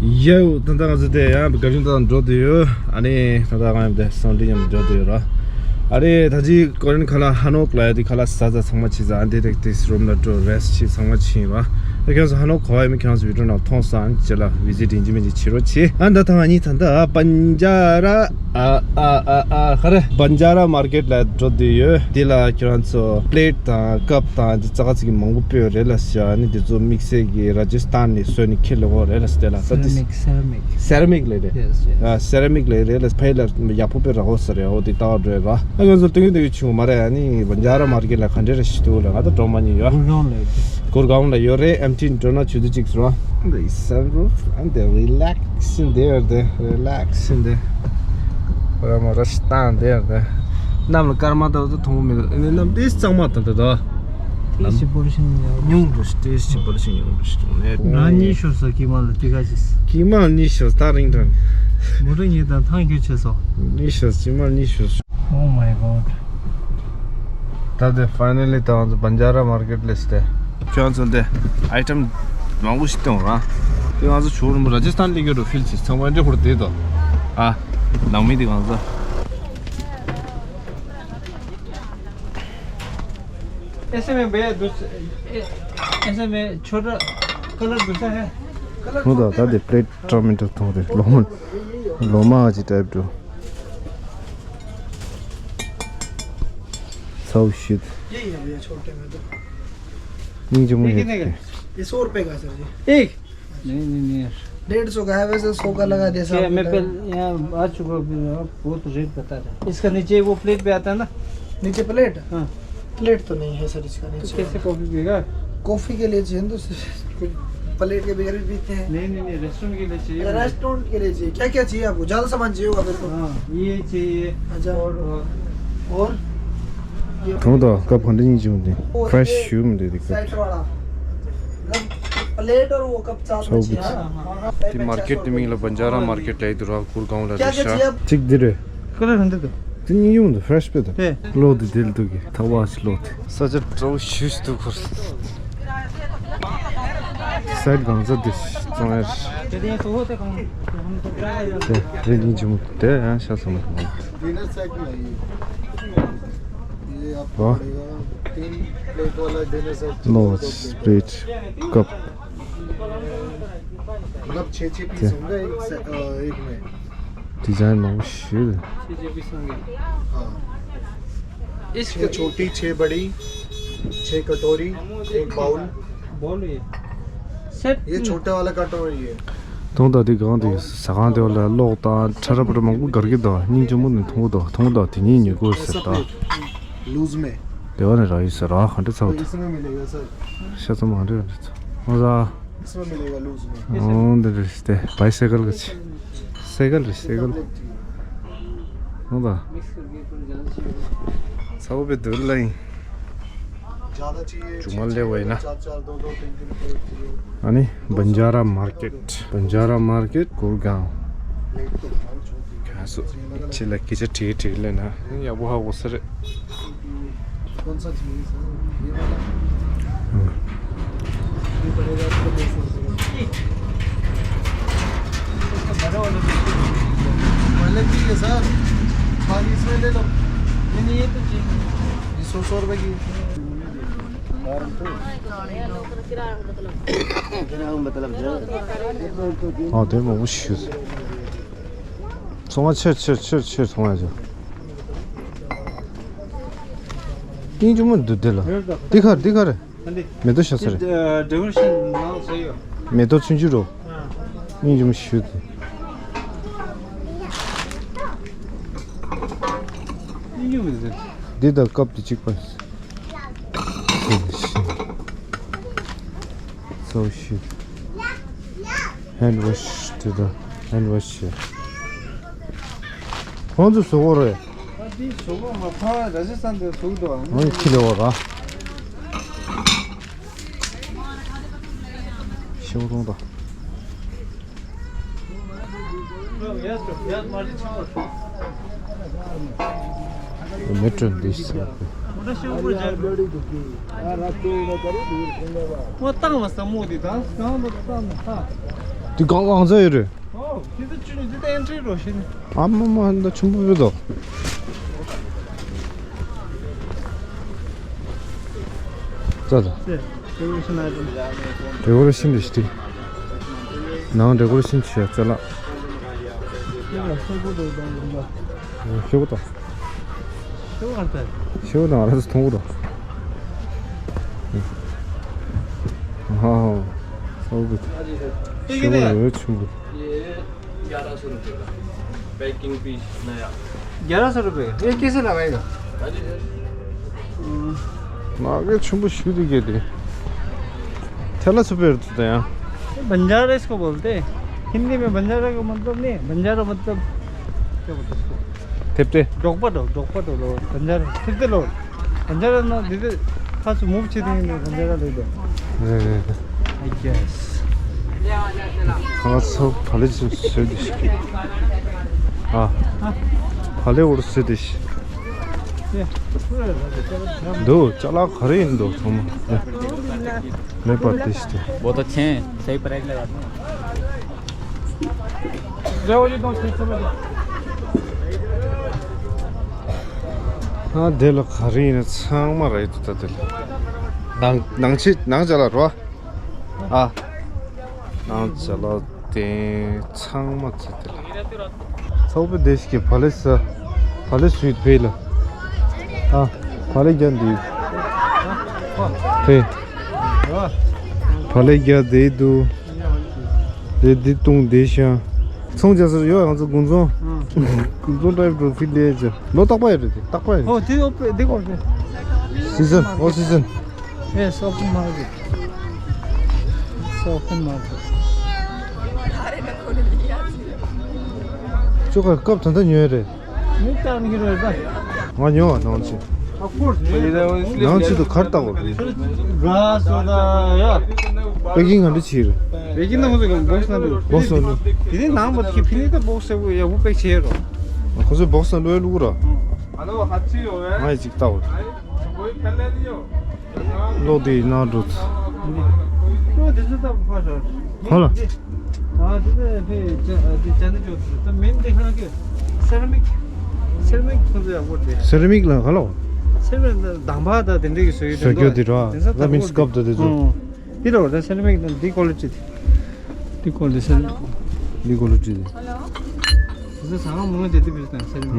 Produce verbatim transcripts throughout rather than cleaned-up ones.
ཡོ། ད་ལྟ་ང་ཚོ་དེ་ཡང་བག་ཤིང་དང་འགྲོ་བསྡད་ཡོད། ཨ་ནི་ད་ལྟ་ང་ཡང་དེ་སང་ཏི་མཉམ་འགྲོ་བསྡད་ཡོད་ར། ཨ་རེ། ད་ཅི་ཀོ་རི་ཡན་ཁ་ལག་ཧ་ནོག་ལ་ཡ་དེ་ཁ་ལག་ཟ་ཟ་ཚང་མ་བྱེད་ཟ། ཨ་འདི་རེག་དེ་རུམ་ལ་འགྲོ་རེ་སི་ཊི་བྱེད་ཚང་མ་བྱེད་ཡིན་ར། ད་ཁྱོད་ཚོ་ཧ་ནོག་གོ་བ་ཡིན་མིན་ཁྱོད་ཚོ་བི་ཌི་ཡོ་ནང་མཐོང་སང་ཅི་ལ་བི་ཛི་ཊི་ཡིན་གཅིག་མིན་གཅིག་བྱེད་རོགས་བྱེད། ཨ་ད་ད་ང་གཉིས་ད་ད་བན་ཇ་ར། ཨ་ཨ་ཨ་ཨ་ཧ་རེ། བན་ཇ་ར་མར་ཀེཊ་ལ་འགྲོ་བསྡད་ཡོད། འདི་ལ་ཁྱོད་རང་ཚོ་པི་ལེཊ་དང་ཀབ་དང་འདི་ཙག་ཙིག་མང་པོ་སྤོས་རེད་ལ་ཤ། ནི་འདི་ཚོ་དམིགས་བསལ་གྱི་ར་ཇི་སི་ཐན་ནས་བཟོས་ནས་ཁྱེར་ལེ་འོ་རེད་ལ་སྟེ་ལ་ས་དེ་ceramic, ceramic. སེ་ར་མིག་ལས་རེད། Yes, yes. ཨ་སེ་ར་མིག་ལས་རེད་ལ་ཕ་ཡི་ལ་ཡག་པོ་སྤོས་ར་འོ་ས་རེད། འོ་དེ་ལྟ་བ་འགྲོ་ཡ་ར། ཨ་ཁྱོད་ཚོ་སྟོན་གི་འདུག་ཡོད་ཆུང་མ་རེད། ཨ་ནི་བན་ཇ་ར་མར་ཀེཊ་ལ་ག་འདྲ་ར་ཞིག་འདུག་ལ་ང་ད་འགྲོ་མ་ཉན་ཡོད། གུར་གང་ལ་ཡོད། གུར་གང་ལ་ཡོད་རེད། ཨེམ་ཊི་འགྲོ་ན་ཆུ་ཚོད་གཅིག་ཟེར་བ། འདི་ས་རུབ་ཨ་འདི་རི་ལེག་སིང་འདི་ཡོད་དེ་རི་ལེག་སིང་འདི། ཁོ་ར་མོ་ར་ཤི་ཏང་འདི་ཡོད་དེ། གནམ་ལ་སྐར་མ་ལྟ་བུ་མཐོང་མི་འདུག་ཨ་ནི་གནམ་ཏོག་ཙམ་མ་ལྟ་འདུག་ད། ཏོག་ཙམ་འབར་ཞིང་ཉུང་། ཉུང་འགྲོ་ཞིག་ཏོག་ཙམ་འབར་ཞིང་ཉུང་འགྲོ་ཞིག་ནས། ང་གཉིས་ཤོར་སོང་ཀི་མ་ལ་ཏི་ཁ་ཅིག་ཀི་མ་གཉིས་ཤོར་ད་རིང་དྲན། མོ་ཊ་གཉིས་དང་ཐང་ཁྱོད་ཆེ་སོང་། གཉིས་ཤོར་ཀི་མ་གཉིས་ཤོར། Oh my God. ད་དེ་ཕའི་ནལ་ལི་ད་ང་ཚོ་བན་ཇ་ར་མར་ཀེཊ་ལས་སྟེ། ཁྱོད་ཚོ་འདི་ཨའི་ཊེམ་མང་པོ་ཞིག་སྟོན་ར། དེ་ང་ཚོ་ཆུ་རུམ་ར་ཇི་སི་ཐན་ལི་གི་རུ་ཕིལ་ཆེ་ཚང་མ་འདྲེ་ཧུར་དེ་དོ། ཨ། ནང་མི་དེ་ང་ཚོ། ऐसे में भैया दूस- ए- ऐसे में छोटा कलर दूसरा है। ཁོ་ད་ད་དེ་པི་ལེཊ་ཀྲམ་མི་འདྲ་མཐོང་དེ་ལོ་མ་ལོ་མ་ཅི་ཊའིབ་འགྲོ། ཚའོ་ཤིད། यही है भैया, छोटे में तो। ཉིན་ཅི་མོ་ཡོད་དེ། ये सौ रुपये का है सर जी। एक। नहीं, नहीं, नहीं यार। डेढ़ सौ का है वैसे, सौ का लगा दे साहब। मैं पहले यहाँ आ चुका हूँ, फिर आप बहुत रेट बता रहे हैं। इसका नीचे वो प्लेट भी आता है ना? नीचे प्लेट? हाँ। प्लेट तो नहीं है सर इसका तो नीचे। कैसे कॉफी पिएगा? कॉफी के लिए चाहिए तो कुछ प्लेट के बगैर भी पीते हैं। नहीं, नहीं, नहीं, रेस्टोरेंट के लिए चाहिए। अच्छा, रेस्टोरेंट के लिए चाहिए। क्या क्या चाहिए आपको? ज़्यादा सामान चाहिए होगा फिर तो। हाँ, ये चाहिए। अच्छा। और, और ये དང་ད་ཀ་བ་འདི་གཉིས་ཅུང་འདི་ཕི་རེ་ཤི་ཞུ་མི་འདི་འདི་ཀ་བ། सेट वाला। मतलब प्लेट और वो कप साथ में चाहिए। འདི་མར་ཀེཊ་འདི་མིང་ལ་བན་ཇ་ར་མར་ཀེཊ་ལབ་འདུག་ར། གུར་གང་ལ་རེད་ཤག་གཅིག་འདི་རེད། ཁ་ལག་ཧན་དེ་དུ། དེ་གཉིས་ཡོང་འདུག་ཕི་རེ་ཤི་དཔེ་དུ། ལོ་དེ་དེ་ལ་འདུག་གི་ཐག་པ་ཞིག་ལོ་དེ། ས་ཆ་དྲོ་ཞུ་ཞུ་འདུག་ཁུར། སའི་ཌི་གང་ཚ་དེ་བཙོང་ཡ་རེད། དེ་རེ་གཉིས་ཅི་མོ་དེ་ཡང་ཤ་ཚ་མོ་མོ། डिनर सेट में है ये। ये आपको हाँ। पड़ेगा तीन प्लेट वाला डिनर सेट। ནོ་སི་པི་ལེཊ་ཀབ། मतलब छः छः पीस होंगे एक से- अ, एक में। डिजाइन མང་པོ་ཞིག हाँ। छः छोटी, छः बड़ी, छः कटोरी, एक बाउल। बाउल ये। सेट ये छोटा वाला कटोरी है। དང་ད་དེ་གང་དེ་ཟ་ཁང་དེ་བ་ལ་གློག་དང་ཁྲ་ར་པ་ར་མང་པོ་གར་གི་ད་སྙིང་རྗེ་མོ་ནི་མཐོང་ད་མཐོང་ད་དེ་གཉིས་ཉེ་གོ་ཟེར་ད། लूज में। དེ་བ་ནི་ར་ཡི་ཟེར་ར་ག་འདྲ་ཚ་བ་ད། इसमें मिलेगा सर। ཤ་ཚ་མ་འདྲ་འདྲ་ཚ། ཨོ་ཟ། इसमें मिलेगा लूज में। ཨོ་འདི་རེད་དེ་བའི་སའི་ཀལ་གི་ཆེ། སའི་ཀལ་རེད་སའི་ཀལ། ཨོ་ད། ཚ་བོ་བེ་དུར་ལ་ཡིན། ཅུང་མ་ལེ་བ་ཡིན་ན། ཨ་ནི་བན་ཇ་ར་མར་ཀེཊ། བན་ཇ་ར་མར་ཀེཊ་གུར་གང་། ག་སོ། ཁྱེད་ལ་སྐད་ཆ་དྲིས་དྲིས་ལེ་ན་ཡག་པོ་ཧ་གོ་ས་རེད། कौन सा चाहिए सर? ये वाला। ये पड़ेगा आपको दो सौ रुपये का। बड़ा वाला। पहले भी है सर, खाली इसमें ले लो। नहीं, नहीं, ये तो चाहिए। ये सौ, सौ रुपये की। ཨ་དེ་མང་པོ་ཞིག་ཚོང་བ་ཆེར་ཆེར་ཆེར་ཆེར་ཚོང་བ་ཡོད། ཏིང་ཅུ་མོ་འདུག་དེ་ལ། འདི་ག་རེ་འདི་ག་རེ། མེ་ཏོག་ཤ་ཚ་རེད། ཌེ་ཀོ་རེ་ཤན་ནང་བཟོས་ཡོད། མེ་ཏོག་ཆུང་ཆུང་རོ། ཨ། ཏིང་ཅུ་མོ་ཞུ་དེ། ཏིང་ཅུ་མོ་ཟེར། འདི་དང་ཀབ་དེ་གཅིག་པ། So shit. ཧེན་ཝོཤ་དེ་དང་ཧེན་ཝོཤ་བྱས། ཁོང་ཚོ་བཟོ་གོ་རེད། ཨ་དེ་བཟོ་གོ་མ་ཕ་ར་ཇི་སི་ཐན་དེ་བཟོ་གི་འདུག་ཨ་ནི་ཁྱི་ལས་འོ་ར། ཤེའུ་རོང་དང་། མེ་ཏྲོན་འདི་ས། ཁོ་བཏང་བ་ཟབ་མོ་དེ་དང་གང་དུ་བཏང་ནས་ཧ། འདི་གང་གང་ཚ་ཡོད་རེད། ཨོ། དེ་ཚོ་ཆུ་ནི་དེ་ལྟ་ཨེན་ཊི་རི་རོ་ཤི་ནི། ཨ་མ་མ་འདི་ཆུང་པོ་བོད་དོ། ཙ་ཙ། དེ་ཌེ་ཀོ་རེ་ཤན་ཨའི་ཊེམ། ཌེ་ཀོ་རེ་ཤན་རེད་ཤི་ཏི། ནང་ཌེ་ཀོ་རེ་ཤན་བྱས་ཙ་ལ། དེ་ལ་ཤོག་གུ་དང་དང་དང་། ཤོག་གུ་དང་། ཤོག་གུ་དང་ང་རང་ཚོ་མཐོང་གི་རོ། ཧ་ཧ། So good. ཤོག་གུ་ཡོད་ཆུང་གུ། ये ग्यारह सौ रुपये का। पैकिंग पीस नया। ग्यारह सौ रुपये? ये कैसे लगाएगा? हाँ जी सर। मागे छुम्बु शुरू के दे। थैला सुपेर तो यार। बंजारा इसको बोलते हैं। हिंदी में बंजारा का मतलब नहीं है। बंजारा मतलब क्या बोलते हैं इसको? ཐེབས་ཏེ། འབྲོག་པ་འགྲོ། འབྲོག་པ་འགྲོ་ལོ། བན་ཇ་ར་ཐེབས་ཏེ་ལོ། བན་ཇ་ར་ན་འདི་དེ་ཁ་སུ་མུབ་ཆེ་ཐིང་ནས་བན་ཇ་ར་ལོ་དོ། རེད་རེད་རེད། I guess. ཁ་སུ་བ་ལེ་ཆུ་སོད་དེ་ཤི། ཨ། བ་ལེ་འོར་སོད་དེ་ཤི། འདུག་ཅ་ལག་ག་རེ་ཡིན་འདུག་ཚང་མ། མེད་པར་དེ་ཤི་དེ། बहुत अच्छे हैं, सही प्राइस लगा दूँ। ཨ་དེ་ལ་ག་རེ་ཡིན་ན་ཚང་མ་རེད་འདུག་ད་དེ་ལ། ནང་ནང་ཆེ་ནང་ཅ་ལག་རོ། ཨ། ནང་ཅ་ལག་དེ་ཚང་མ་ཚེ་དེ་ལ། ཚོགས་པའི་སྡེ་ཞིག་གི་བ་ལེ་ས། བ་ལེ་སུས་ཕེ་ལ། ཨ། བ་ལེ་རྒྱ་འདི། ཕེ། བ་ལེ་རྒྱ་འདི་འདུག་དེ་འདི་བཏུང་དེ་ཤ། ཚོང་རྒྱག་སར་ཡོད་ང་ཚོ་དགུན་ཚོང་། དགུན་ཚོང་ཏྲའིབ་འགྲོ་ཕི་ལེ་ཇ། ལོ་རྟག་པ་ཡོད་རེད་དེ་རྟག་པ་ཡོད་རེད། ཨོ་དེ་ཨོ་པེ་དེ་གོ་དེ། Season, all season. Yes, open market. It's open market. ཅོ་ག་སྐབས་ད་ལྟ་ཉོས་རེད། མི་བཏང་གི་རེད་ད། ང་ཉོ་བ་ནང་ཆེ། Of course. ནང་ཆེ་དུ་གར་ལྟ་བ་རེད། Glass or the, yeah. པེ་ཀིང་ག་འདྲ་བྱས་རེད། པེ་ཀིང་ནང་ཚོ་གི་བོག་སི་ནང་དུ། བོག་སི་ནང་དུ། དེ་ནི་ནང་མ་ཐིག་ཕི་ནི་ད་བོག་སི་ཡག་པོ་པེག་བྱས་རོ། ཁོ་ཚོས་བོག་སི་ནང་བླུགས་རོ། ང་ཡི་ཅིག་ལྟ་བ་རེད། ལོ་དེ་ཡིན་ན་འགྲོ་ཚུལ། ཨོ་དེ་ཚོ་ད་ཕ་ཧོ་ལ། ཨ་དེ་ཚོ་ཕེ་ཅ་དེ་ཅ་ནི་ཅོ་ད་མིན་དེ་ཧ་གི་སེ་ར་མིག་སེ་ར་མིག་ཁོ་ཚོ་ཡག་པོ་རེད། སེ་ར་མིག་ལ་ཧ་ལོ། སེ་ར་མིག་དང་པ་ད་དེ་འདྲ་གི་བཟོ་ཡི་བཟོ་རྒྱུ་དེ་རོ། དེ་ཚོ་ད་མིན་སྐབས་ད་དེ་ཚོ། འདི་རོ་ད་སེ་ར་མིག་དང་འདི་ཀོ་ལི་ཊི་དེ། འདི་ཀོ་ལི་ཊི་སེ་ར་མིག་འདི་ཀོ་ལི་ཊི་དེ། དེ་ཚོ་ཟ་ཁང་མང་ཆེ་དེ་བེད་སྤྱོད་སེ་ར་མིག་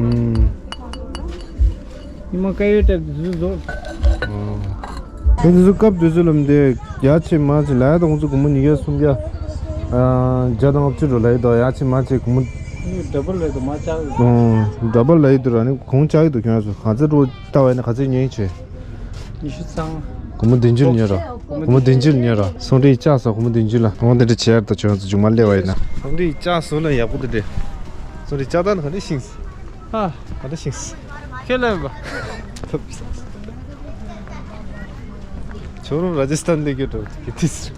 ཉི་མ་དཀར་ཡོལ་སྤྲད་དུས་ཚོད་རྫོགས། དེ་ཚོ་སྐབས་དུས་ཚོད་ལམ་དེ་རྒྱ་ཆེ་མ་ཆེ་ལ་ཡ་དང་ཚོ་སྒོར་མོ་ཉིས་བརྒྱ་སུམ་བརྒྱ། བརྒྱ་དང་ལྔ་བཅུ་འགྲོ་ལ་ཡི་དོ་ཡ་ཆེ་མ་ཆེ་སྒོར་མོ། ཌ་བལ་ལ་ཡི་དོ་མ་ཆག་ཡོད། ཌ་བལ་ལ་ཡི་དོ་ར་ནི་གོང་ཆག་ཡི་དོ་ཁྱོད་ཚོ་ག་ཚོད་འགྲོ་ལྟ་བ་ཡིན་ན་ག་ཚོད་ཉོས་ཆེ། ཉི་ཤུ་རྩ་ལྔ། སྒོར་མོ་བདུན་ཅུ་ལ་ཉོས་ར། སྒོར་མོ་བདུན་ཅུ་ལ་ཉོས་ར། སོང་འདྲི་ཡི་ལྕགས་སོ་སྒོར་མོ་བདུན་ཅུ་ལ་འོང་དེ་འདྲ་བྱེད་ཡར་དོ་ཁྱོད་ཚོ་མཇུག་མ་སླེབས་པ་ཡིན་ན། སོང་འདྲི་ཡི་ལྕགས་སོ་ལ་ཡག་པོ་དེ་འདྲ། སོང་འདྲི་ལྕགས་ད་ནི་ག་འདྲ་ཤིང་། ཨ། ཨ་ད་ཤིང་། ཁྱེད་ལ་ཡོད་པ། ཁྱོད་རང་ར་ཇི་སི་ཐན་ལས་ཀྱི་འགྲོ་གི་དིས།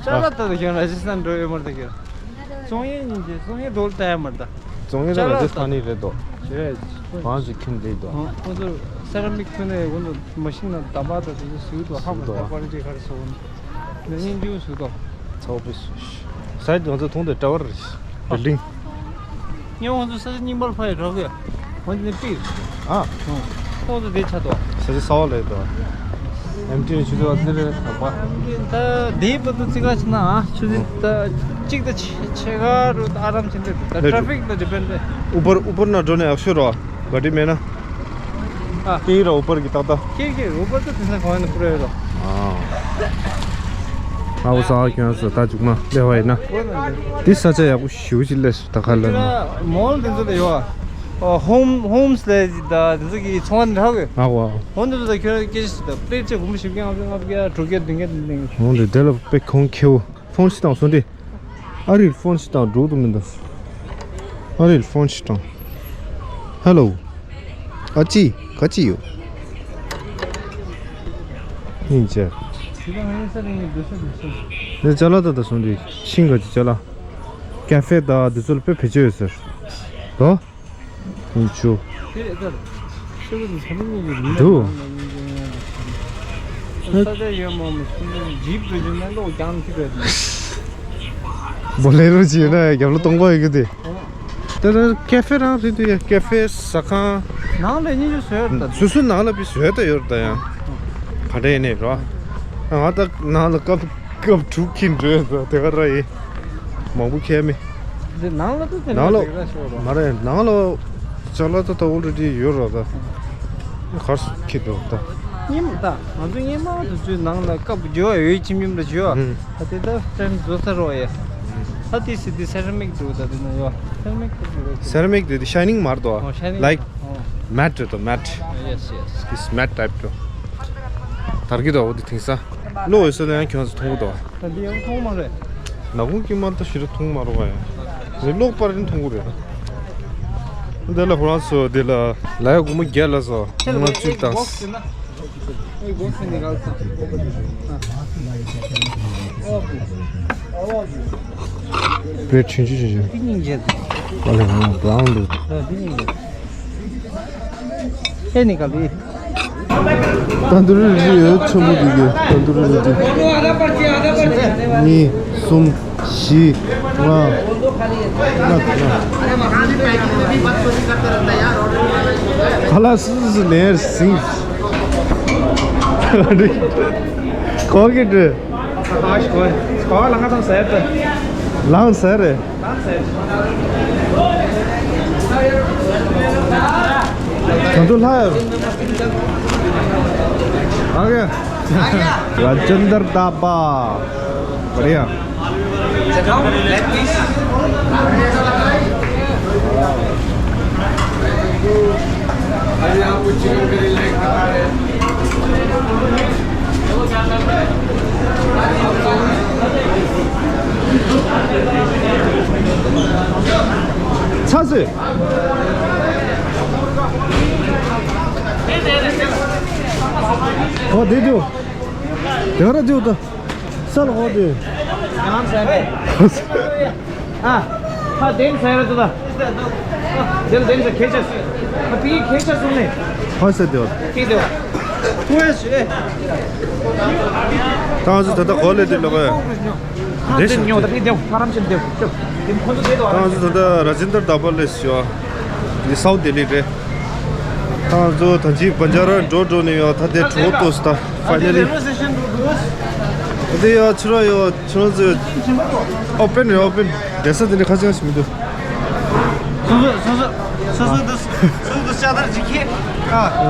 ལྕགས་ད་ད་ཁྱོད་ར་ཇི་སི་ཐན་འགྲོ་ཡོད་མ་རེད་ད་ཁྱོད། ཙོང་ཡེ་ཉིན་གྱི་ཙོང་ཡེ་རྡོ་ལ་ལྟ་ཡ་མ་རེད་ད། ཙོང་ཡེ་ད་ར་ཇི་སི་ཐན་ནི་རེད་དོ། རེད། གང་ཞིག་ཁྱིམ་རེད་དོ། ཁོང་ཚོ་སེ་ར་མིག་ཐོན་ནས་ཁོང་ཚོ་མ་ཤིན་ན་ད་པ་ད་དེ་ཚོ་སུས་དོ་ཧ་མ་ད་པ་རེད་ཅེས་ག་རེ་ཟེར་འོང་། ནི་སྙིང་རྗེ་སུ་དང་། ཚོགས་པའི་སུ་ཞིག་སའི་དོན་ཚོ་མཐོང་དེ་གྲྭ་བར་རེད། བིལ་ཌིང་། ངས་ཁོང་ཚོ་ས་ཆ་རྙིང་པར་ཕ་ཡི་རོགས་ཡ། ཁོང་ཚོ་ནི་པིར། ཨ། ཁོང་ཚོ་དེ་ཆ་དོ། ས་ཆ་ས་བ་ལས་དོ། ཨེམ་ཊི་ཆུ་ཚོད་ཙི་རེ་དང་པ། ད་དེའི་བར་དུ་ཙི་ག་ཕྱིན་ན་ཨ་ཆུ་ཚོད་ད་གཅིག་ད་ཕྱེད་ཀ་རུ་ཨ་རམ་ཕྱིན་དེ་ད་ཊ་ཕིག་ད་ཌི་པེན་ཌི་རེད། ཨུ་པར་ཨུ་པར་ན་འགྲོ་ནས་ཨག་ཤོ་རོ། ག་དྲི་མེད་ན། ཨ། ཀྱེ་ར་ཨུ་པར་གྱི་ཏག་ཏག་ཀྱེ་ཀྱེ་ཨུ་པར་ད་དེ་ན་གང་ཡིན་ན་པུ་ར་ཡོད་རོ། ཨ། ཨ་བོ་ས་ཨ་ཁྱོད་ཚོ་ད་ཅུག་མ་ལེ་བ་ཡིན་ན། འདི་ས་ཆ་ཡག་པོ་ཞེ་པོ་ཅིག་སླེབས་སོང་ད་ག་ལ་ན། མོལ་དེ་ཚོ་ལ་ཡོད་ཨ། ཧོམ་ཧོམ་སི་ལས་ད་དེ་ཚོ་གི་ཚོང་བ་འདྲ་བོ། ཨ་བ། ཧོམ་དེ་ཚོ་ད་ཁྱོད་སྐད་ཆ་ད་པི་ལེ་ཊི་གུམ་བཞི་བརྒྱ་ལྔ་བརྒྱ་ལྔ་བརྒྱ་དྲུག་བརྒྱ་བདུན་བརྒྱ་དེ་འདྲ། ཧོམ་དེ་དེ་ལ་དཔེ་གོང་ཁེ་བོ། ཕོན་ཞིག་བཏང་སོང་དེ། ཨ་རིར་ཕོན་ཞིག་བཏང་འགྲོ་དུ་མི་འདུག་ཨ་རིར་ཕོན་ཞིག་བཏང་། ཧེ་ལོ། ཨ་ཅི། ག་ཅི་ཡོད། ཡིན་ཅེ། ནས་ཅ་ལག་ད་ད་སོང་དེ་ཤིང་ག་ཅི་ཅ་ལག་ཀ་ཧྥེ་ད་དེ་ཚོ་ལ་དཔེ་བེད་སྤྱོད་ཡོད་ཟེར། དོ། ཡིན་ཆུ། དེ་ལྟར། ཤོག་གུ་ཚ་མི་གཉིས་ཀྱི་མི་འདུག་ས་ཆ་ཡོད་མོ་མི་ཚོ་ནི་ཇིབ་འགྲོ་རྒྱུ་ནི་ལོག་ཀྱང་ཐིག་རེད། བོ་ལེ་རོ་ཅིག་ཡོད་ན་རྒྱབ་ལ་གཏོང་པ་ཡོད་གི་དེ། ད་ལྟ་ཀེ་ཧྥེ་རང་རེད་འདུག་ཡ། ཀེ་ཧྥེ་ཟ་ཁང་། ནང་ལ་ཉིན་ཞིག་བཟོས་ཡོད་ད། སོ་སོའི་ནང་ལ་བི་བཟོས་ད་ཡོད་ད་ཡང་། ག་འདྲ་ཡིན་ནས་རོ། ང་ད་ནང་ལ་སྐབས་སྐབས་དྲུག་གིན་འགྲོ་ཡོད་ད། དེ་ག་ར་ཡིན། མང་པོ་ཁྱད་མེད། འདི་ནང་ལ་ཏུ་དེ་ནང་ལ་ལ་དེ་ག་ཤོར་རོ། མ་རེད། ནང་ལ་ཅ་ལག་ད་ད་ཨོ་རེ་ཌི་ཡོད་རོ་ད། གར་སོང་ཁྱེར་འགྲོ་ད། སྙེ་མ་ད་ང་ཚོ་སྙེ་མ་དུ་ཚོའི་ནང་ལ་སྐབས་བརྗོད་འོས་ཁྱིམ་ཁྱིམ་ལ་བརྗོད། ཨ་དེ་ད་ཕྲན་བཟོ་ས་རོ་ཡ། ད་དེ་སི་དེ་སེ་ར་མིག་འདུག་ད་དེ་ན་ཡོད། སེ་ར་མིག་འདུག་སེ་ར་མིག་དེ་དེ་ཤའི་ནིང་མར་དོ། ཨོ་ཤའི་ནིང་ལའིཀ་མར། ཨོ་མེཊ་རེད་དོ། མེཊ། ཡེ་སི་ཡེ་སི། This matte type དོ། དར་གི་དོ། འོ་དེ་དེང་སང་ལོ་འོད་ས་ལ་ཡང་ཁྱོད་ཚོ་མཐོང་གི་དོ། ད་འདི་ཡང་མཐོང་མ་རེད། ནག་ཁུང་དཀྱིལ་མ་ད་ཞེ་དྲག་མཐོང་མ་རོགས་ཡ། ངས་གློག་པར་རིན་མཐོང་གི་རེད། འདི་ལ་ཁོ་རང་ཚོ་འདི་ལ་ལ་ཡ་སྒོར་མོ་བརྒྱད་ལ་སོ། ལྔ་བཅུ་དང་། བེ་ཆུང་ཆུང་ཆུང་ཆུང་། འདི་སྙིང་རྗེ་འདུག་ཨ་ལེ་ང་བ་འདུག་ཨ་འདི་སྙིང་རྗེ་འདུག་ཨེ་ནི་ག་ལི། ཏན་ཏུ་རི་རི་ཡོད། ཆེན་པོ་འདི་གི་ཏན་ཏུ་རི་རི་འདི། གཉིས། གསུམ། བཞི། ལྔ། ལྔ། ལྔ། ཁ་ལག་སུ་སུ་ནས་སིང་། གོ་གི་འདྲ། གོ་གོ་ལ་ང་དང་ཟེར་ཏེ། ལངས་ཟེར་རེད། ད་དུང་ལྷ་ཡོད། ཨ་གེ། ར་ཇེན་དར་ད་པ། བ་རི་ཡ། ཚ་ཟེ། ཨོ་དེ་དུ། དེ་ར་དུ་ད། སལ་ཧོ་དེ། ཡང་ཟེར་རེད། ཨ། ཧ་དེན་ཟེར་རེད་དུ་ད། དེ་ལ་དེན་ཟེར་ཁེ་ཆ་སི། ཧ་དེ་ཁེ་ཆ་སུ་ནི། ཧ་ཟེར་དེ་བ། ཁེ་དེ་བ། ཐུ་ཨེ་ཤེ། ད་ང་ཚོ་ད་ལྟ་གོ་ལེ་དེ་ལོག་ཡ། ཧ་དེ་ཉོ་ད་ཕི་དེ་ཧ་རམ་ཆེན་དེ་དེ་ཁོ་ཚོ་དེ་དོ། ད་ང་ཚོ་ད་ལྟ་ར་ཇེན་དར་ད་པ་ལེ་སི་ཡོ། འདི་སའུ་ཐ་ལི་རེད། ད་ང་ཚོ་ད་ཅི་བན་ཇ་ར་འགྲོ་འགྲོ་ནས་ཡོ། ད་དེ་གྲོ་ཏོ་སི་ད་ཕའི་ནལ་ལི། དེ་ཡོ་ཕྱི་རོ་ཡོ་ཕྱི་རོ་ཚོ་ཨོ་པན་རེད། ཨོ་པན་རེད། ས་དེ་ནས་ཁ་ཆེ་ཞིག་མི་འདུག་སོ་སོ་སོ་སོ་སོ་སོ་དུ་སོ་སོ་དུ་ཤ་དར་ཅིག་ཁྱེར། ཨ་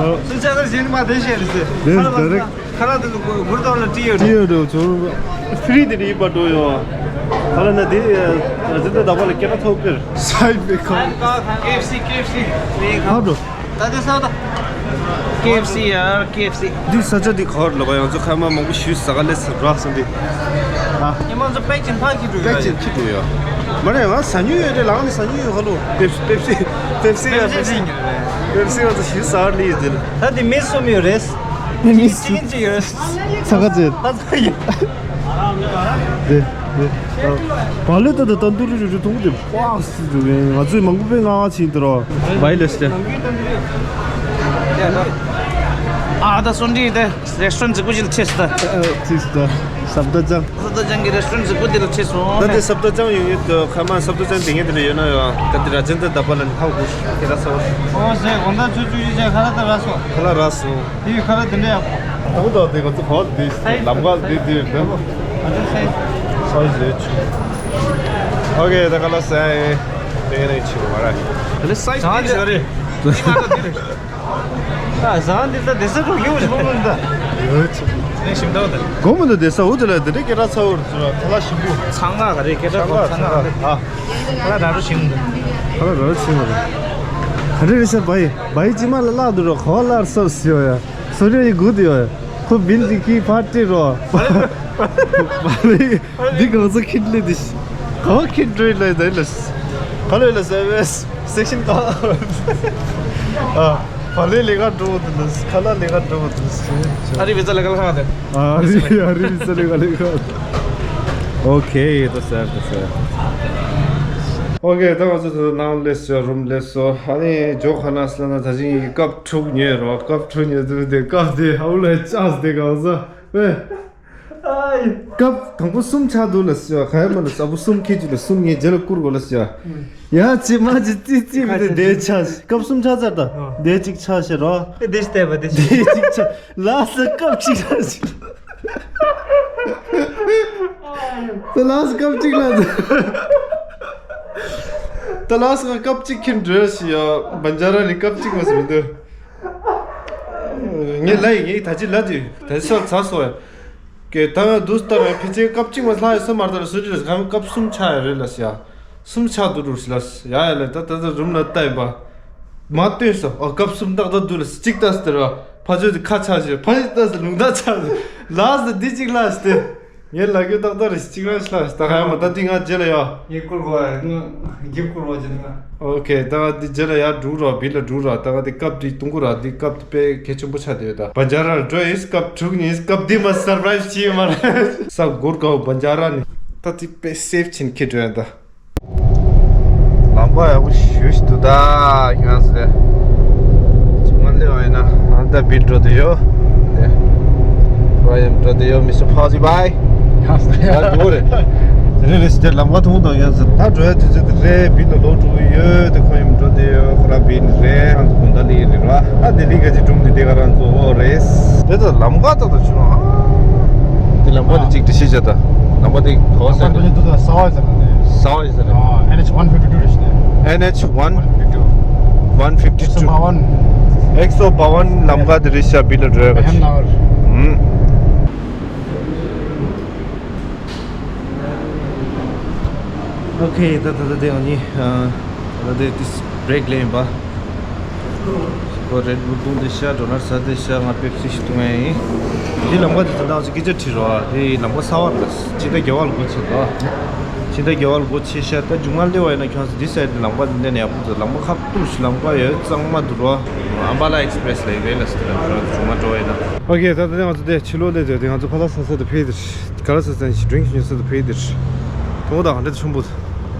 སོ་ཤ་དར་ཞིག་མ་དེ་བཤད་རེད་ཟེར། དེ་ད་རེད། ཁ་ལག་དེ་ཚོ་གུར་དོག་ལ་བྲིས་ཡོད་རེད། བྲིས་ཡོད་རེད། ཚོ་ཕི་རི་དེ་རེད་པ་འགྲོ་ཡོང་། ཁ་ལག་ན་དེ་ར་ཇེན་དར་ད་པ་ལ་སྐད་ཆ་ཐོག་པེར་སའི་བེ་ཁ་ཁེ་ཨེཕ་སི། ཁེ་ཨེཕ་སི་ཧ་འགྲོ། ད་དེ་ས་ད་ཁེ་ཨེཕ་སི་ཡ། ཁེ་ཨེཕ་སི། འདི་ས་ཆ་འདི་ག་བར་ལ་བ། ཡང་ཚོ་ཁ་མ་མང་པོ་ཞུས་ཟ་ག་ལེ་སི་རག་སོང་འདི། ཨ་ཉི་མ་ཚོ་པེག་ཅིན་ཕ་ཁི་འགྲོ་ཡ། པེག་ཅིན་ཁི་འགྲོ་ཡ། མ་རེད། ང་ཟ་ཉུ་ཡོད་རེད། ལག་ནི་ཟ་ཉུ་ཡོད་ཧ་ལོ། པེབ་སི། པེབ་སི། པེབ་སི་ཡ། པེབ་སི། པེབ་སི་ང་ཚོ་ཞུས་ཟ་ག་ལེ་ཡོད་དེ། ད་དེ་མི་གསུམ་ཡོད་རེད། མི་ཅི་ཅི་ཡོད། ས་ཁ་ཚེ། ད་ཚ་ཡོད། དེ་དེ། བ་ལེ་ད་ད་ཏན་ཏུ་རི་རི་རི་ཐུང་དེ་པག་སི་དུ་གེ། ང་ཚོའི་མང་པོ་པའི་ང་ང་ཆིན་དུ་རོ། བའི་ལེ་སི་ཏེ། ཨ་ད་སོན་ཏི་དེ་རེ་སི་ཊོ་རན་ཛི་པུ་ཅིལ་ཆེ་སི་ད། ཆེ་སི་ད། སབ་ད་ཅང་། སབ་ད་ཅང་གི་རེ་སི་ཊོ་རན་ཛི་པུ་དེ་ལ་ཆེ་སོང་། ད་དེ་སབ་ད་ཅང་ཡོད་ཡོད་དུ་ཁ་མ་སབ་ད་ཅང་དེ་ངས་དེ་ལ་ཡོད་ན་ཡོད། ད་དེ་ར་ཇེན་དར་ད་པ་ལ་ནི་ཧ་གོ་ཁྱེད་ད་སོ། ཨོ་ཟེ་གོང་ད་ཆུ་ཆུ་ཡི་ཅང་ཁ་ལ་ད་ར་སོ། ཁ་ལ་ར་སོ། དེ་ཡི་ཁ་ལ་དེ་འདྲ་ཡག་པོ། ད་དེ་ག་ཚོ་ག་དེ་ལམ་ག་དེ་དེ་རེད། ཨ་དེ་སའི་ཛི་ལས་ཆུ། ཨོ་ཀེ། ད་ཁ་ལ་སའི་དེ་ནས་ཆུ་བ་ར། ད་ལེ་སའི་ཛི་རེད། ཨ་ཟང་འདི་ད་དེ་ས་འགྲོ་ཡོད་ཞུ་མོ་འདི་ད། ཡོད་ཆེ། ནས་ཞིམ་ཏོག་ད། གོ་མི་འདུག་དེ་ས་འུ་དེ་ལ་དེ་འདྲའི་སྐད་གྲགས་ཚ་བོར་ཚ་ལ་ཞིམ་པོ། ཚང་ང་ག་རེ་སྐད་གྲགས་གོ་ཚང་ང་ག་རེ། ཨ། ཁ་ལ་ར་རུ་ཞིམ་འདུག་ཁ་ལ་ར་རུ་ཞིམ་འདུག་ག་རེ་རེ་ས་བའི་བའི་ཅི་མ་ལ་ལག་འདུག་རོ་ཁོ་ལ་སོ་སི་ཡོ་ཡ། སོ་རེ་ཡི་གུ་དེ་ཡོ་ཡ། ཁོ་བིན་དེ་ཁི་ཕ་ཏི་རོ། བ་རེ། འདི་གང་ཚོ་ཁྱི་ལས་འདི་ཤི། གང་ཁྱི་འགྲོ་ལ་ཡི་ད་ལ། ག་ལོས་ལ་ཟེར་བས་སེག་ཤིན་གང་། ཨ། བ་ལས་ལས་ཀ་འགྲོ་འདི་ལ་ཁ་ལ་ལས་ཀ་འགྲོ་འདི་ལ། ཨ་རི་བི་ཛ་ལ་ག་ལ་ཁ་དེ། ཨ་རི་ཨ་རི་བི་ཛ་ལ་ག་ལ་ཁ། ཨོ་ཁེ། ད་ཟེར་ད་ཟེར། ཨོ་ཁེ། ད་ང་ཚོ་ད་ནང་ལས་སོ་རུམ་ལས་སོ། ཨ་ནི་ཇོ་ཁ་ན་སི་ལ་ན་ད་ཅིང་ཡི་ཀབ་ཕྲུག་ཉོས་རོ། ཀབ་ཕྲུག་ཉོས་དུས་དེ་ཀབ་དེ་ཧ་ལས་ཅག་དེ་གང་ཟ་བས། སྐབས་དང་པོ་གསུམ་ཆགས་འདུག་ལ་ཟེར་བ། ག་ཡ་མ་ལ་ས་བུ་གསུམ་ཁྱེད་ཀྱི་ལ་གསུམ་ངས་རྗེས་ལ་བསྐུར་དགོས་ལ་ཟེར་བ། ཡ་ཅི་མ་ཅི་ཙི་ཙི་མི་དེ་དེ་ཆགས། སྐབས་གསུམ་ཆགས་ཚར་ད། དེ་གཅིག་ཆགས་ཤེས་རོ། དེ་དེ་ལྟས་པ་དེ་དེ་གཅིག་ཆགས། ལ་ས་སྐབས་གཅིག་ལ་ཟེར། ད་ལ་ས་སྐབས་གཅིག་ལ་ཟེར། ད་ལ་ས་སྐབས་གཅིག་ཁྱེར་འགྲོ་ཤི་ཡ། བན་ཇ་ར་ནི་སྐབས་གཅིག་མ་ཟེར་མི་འདུག་ངས་ལ་ཡི་ངས་ད་ཅི་ལ་དུས་ད་ཅི་སོ་ཚ་སོ་ཡ། ཀྱེ་ད་ང་དུས་ལྟར་ཕལ་ཆེར་སྐབས་གཅིག་མ་ལྷག་ཡོད་ས་མ་རེད། ད་ལ་སུ་ཅི་རེད་ཁ་སྐབས་གསུམ་ཆགས་ཡོད་རེད་ལ་ཟེར་ཡ། གསུམ་ཆགས་འདུག་རུ་ཟེར་ལ་ཟེར་ཡ། ཡ་ལ་ད་ད་ད་རུམ་ལ་ལྟ་ཡིན་པ། མ་སྟོན་སོ། ཨོ་སྐབས་གསུམ་ཏག་ཏག་འདུག་ལ་ཟེར། གཅིག་ལྟ་ཟེར་བ། ཕ་ཚོད་དེ་ཁ་ཆགས་ཤེས། ཕ་ཚོད་ལྟ་ཟེར་ལུང་ཐག་ཆགས་ཟེར། ལ་ཟེར་འདི་གཅིག་ལ་ཟེར་ཏེ། ངས་ལ་རྒྱུ་ཏག་ཏག་རེད། གཅིག་རང་ཤི་ལ་ཟེར། ད་ག་ཡ་མ་ད་དུས་ང་རྗེས་ལ་ཡ། ངས་བསྐུར་དགོས་རེད། ང་རྒྱུ་བསྐུར་བ་ཅན་ང་། ཨོ་ཁེ། ད་ག་འདི་རྗེས་ལ་ཡ་འགྲུག་རོགས། བི་ལ་འགྲུག་རོགས། ད་ག་འདི་སྐབས་འདི་གཏོང་གི་རོགས། འདི་སྐབས་དཔེ་གལ་ཆེན་པོ་ཆགས་བསྡད་ཡོད། ད་བན་ཇ་ར་འགྲོ་ཡིན། སྐབས་དྲུག་ཉིན་སྐབས་འདི་མ་སར་པ་རའི་ཛི་བྱས་མ་རེད། ས་སྒོར་དགའ་བོ་བན་ཇ་ར་ནི་ད་དེ་དཔེ་སེབ་ཕྱིན་ཁྱེར་འགྲོ་ཡ་ད། ལམ་ཁ་ཡག་པོ་ཞེ་ཞིག་འདུག་ད་ཁྱོད་ཚོ། ཅི་མ་ལེ་བ་ཡིན་ན་ང་ད་བིལ་འགྲོ་དེ་ཡོད། དེ་བ་ཡམ་འགྲོ་དེ་ཡོད། མི་སི་ཊར་ཕོ་ཟི་བྷའི། ཡ་འགྲོ་རེད། དེ་རེད་རེད་ཟེར་ཏེ་ལམ་ཁ་མཐོང་དང་། ཡང་ཟེར་ད་འགྲོ་ཡ་དུས་ཚོད་དེ་རེད། བིལ་ལ་ལོག་འགྲོ་གི་ཡོད། དེ་ཁོ་ཡུམ་འགྲོ་དེ་ཡོད། ཁོ་རང་བིལ་རེད། ཨང་དགོང་དག་ལི་རེད་ར། ཨ་དེ་ལི་ག་ཅི་སྒྲུང་དེ་དེ་ག་རང་ཚོ་འོ་རེད། དེ་ད་ལམ་ཁ་ད་ད་ཆུ་ནང་། དེ་ལམ་ཁ་དེ་གཅིག་དེ་ཤེས་བྱ་ད། ལམ་ཁ་དེ་ག་བ་ཟེར་ན། ས་བ་ཟེར་ན་ས་བ་ཟེར་ན། ཨ་ཨེན་ཨེཆ་ཝན་ཕིབ་ཊི་ཊུ་རེད་ཤི་ནས། ཨེན་ཨེཆ་ཝན། ཝན་ཕིབ་ཊི་ཊུ། ཨེག་སོ་བྷ་ཝན། ཨེག་སོ་བྷ་ཝན་ལམ་ཁ་དེ་རེད་ཤག་བིལ་ལ་འགྲོ་ཡ་ག་ཅི། ཧུམ། ཨོ་ཁེ། ད་ད་ད་དེ་ཨ་ནི་ཨ་ད་དེ་ཏིས་བྷི་རེག་ལེན་པ། ཁོ་རེད་བུལ་བཏུང་དེ་ཤ། ཌོ་ནཊ་ཟ་དེ་ཤ། ང་པེབ་སི་ཞིག་བཏུང་ཡ་ཡིན། དེ་ལམ་ཁ་དེ་ད་ད་ཅིག་སྐད་ཆ་དྲིས་རོགས། དེ་ལམ་ཁ་གསར་པ་རེད། ཕྱི་ཟླ་བརྒྱད་པ་ལ་སྒོ་ཕྱེ་ད། ཕྱི་ཟླ་བརྒྱད་པ་ལ་སྒོ་ཕྱེ་ཤག་ད་མཇུག་མ་སླེབས་པ་ཡིན་ན་ཁྱོད་ཚོ་འདི་སའིཌ་ལམ་ཁ་འདི་ནས་ཡག་པོ་འདུག་ལམ་ཁ་ཁ་ཐུག་ཞིག་ལམ་ཁ་ཡོད་གཙང་མ་འདུག་རོ། ཨམ་བ་ལ་ཨེག་སི་པི་རེ་སི་ལ་ཡོད་རེད་ལ་ཟེར་ད། ཁྱོད་ཚོ་མཇུག་མ་འགྲོ་བ་ཡིན་ན། ཨོ་ཁེ། ད་ད་ང་ཚོ་དེ་ཕྱི་ལོགས་སླེབས་དུས་དེ་ང་ཚོ་ཕ་ལ་ས་ས་དུ་ཕེབས་དེ། ག་ལ་ས་ས་ཞིག་ཌི་རིང་ཞིག་ཉོ་ས་དུ་ཕེབས་དེ། དོ་དང་འདྲ་ཆུང་པོ་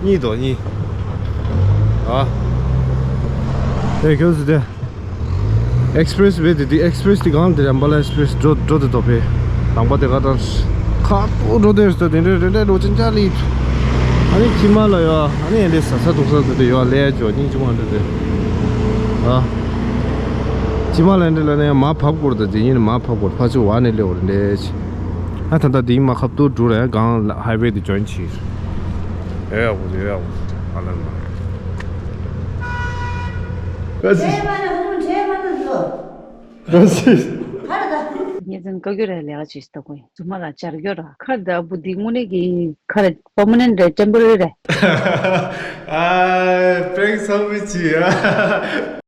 གཉིས་དོ་གཉིས། ཨ་དེ་ཁྱོད་ཚོ་དེ། ཨེག་སི་པི་རེ་སི་བེ་དེ་དེ། ཨེག་སི་པི་རེ་སི་དེ་གང་དེ་རེད། ཨམ་བ་ལ་ཨེག་སི་པི་རེ་སི་འགྲོ་འགྲོ་དེ་དོ་བེ། ལམ་པ་དེ་ག་དང་ཁ་ཐུག་འགྲོ་དེ་རེད། དེ་འདྲ་རེ་རེ་འགྲོ་ཅན་ཅག་ལི། ཨ་ནི་ཁྱི་མ་ལ་ཡོད། ཨ་ནི་ཨེ་འདྲ་ས་ས་འདུག་ས་དེ་དེ་ཡོད་ལས་ཅོ་སྙིང་རྗེ་མོ་འདྲ་དེ། ཨ་ཁྱི་མ་ལ་འདྲ་ལ་ནས་མ་བབས་སྐོར་དང་དེ་ཡིན་མ་བབས་སྐོར་ཕ་ཚོ་བ་ནས་སླེབས་འོར་འདྲ་ཅི། ཨ་ད་ད་དེ་ཡིན་མ་ཁ་ཐུག་འགྲོ་རེད། གང་ཧའི་ཝེ་དེ་ཇོ་ཡིན་ཆི། ཡོད་ཡག་པོ་ཡོད་ཡག་པོ་ཨ་ལ་ལ། ཁ་ཅིག་ཁ་ཅིག་ངས་ཚན་བཀའ་འགྱུར་ར་ལས་ཀ་བྱེད་ཤི་ད་གོ་ཡིན། རྫུན་མ་ར་བྱ་རྒྱུ་ར་ཁར་ད་བུ་འདི་དངོས་གནས་ཀྱི་ཁར་པར་མ་ནན་རེད་ཊེམ་པོ་རེ་རེད། ཨ་པྲེང་ཚང་མི་ཅི་ཡ།